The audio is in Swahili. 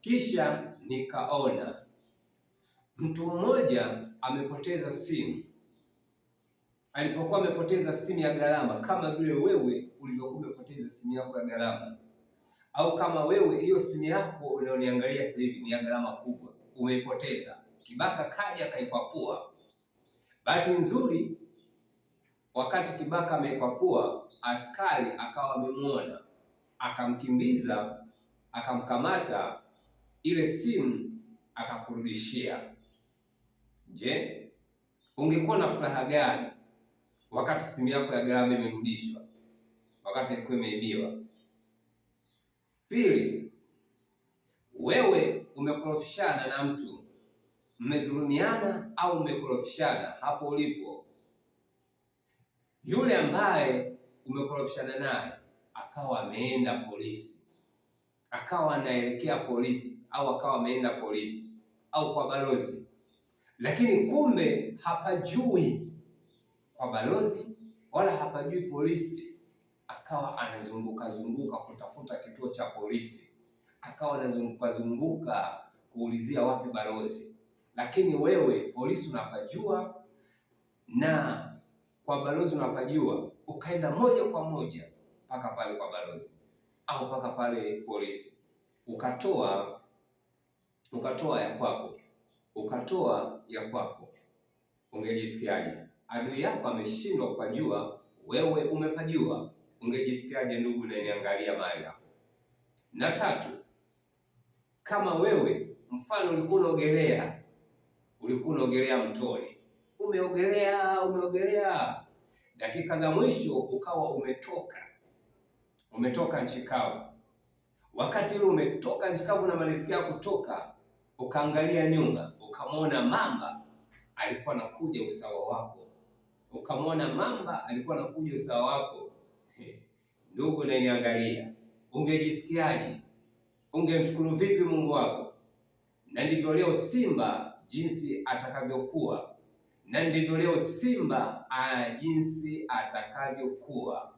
Kisha nikaona mtu mmoja amepoteza simu. Alipokuwa amepoteza simu ya gharama, kama vile wewe ulivyokuwa umepoteza simu yako ya gharama, au kama wewe hiyo simu yako unayoniangalia sasa hivi ni ya gharama kubwa, umeipoteza. Kibaka kaja akaikwapua. Bahati nzuri, wakati kibaka ameikwapua, askari akawa amemwona, akamkimbiza, akamkamata, ile simu akakurudishia. Je, ungekuwa na furaha gani wakati simu yako ya gharama imerudishwa, wakati ilikuwa imeibiwa? Pili, wewe umekorofishana na mtu, mmezulumiana au mmekorofishana hapo ulipo, yule ambaye umekorofishana naye akawa ameenda polisi, akawa anaelekea polisi au akawa ameenda polisi au kwa balozi, lakini kumbe hapajui kwa balozi wala hapajui polisi, akawa anazunguka zunguka kutafuta kituo cha polisi, akawa anazunguka zunguka kuulizia wapi balozi. Lakini wewe polisi unapajua na kwa balozi unapajua, ukaenda moja kwa moja mpaka pale kwa balozi au mpaka pale polisi, ukatoa ya kwako, ukatoa ya kwako, ungejisikiaje? Adui yako ameshindwa kupajua, wewe umepajua, ungejisikiaje ndugu unaniangalia mahali hapo? Na tatu, kama wewe mfano ulikuwa unaogelea, ulikuwa unaogelea mtoni, umeogelea umeogelea, dakika za mwisho ukawa umetoka nchi kavu. Wakati ule umetoka nchi kavu na malizikia kutoka, ukaangalia nyuma, ukamwona mamba alikuwa anakuja usawa wako, ukamwona mamba alikuwa anakuja usawa wako. Ndugu unaniangalia, ungejisikiaje? Ungemshukuru vipi Mungu wako? Na ndivyo leo simba jinsi atakavyokuwa, na ndivyo leo simba jinsi atakavyokuwa.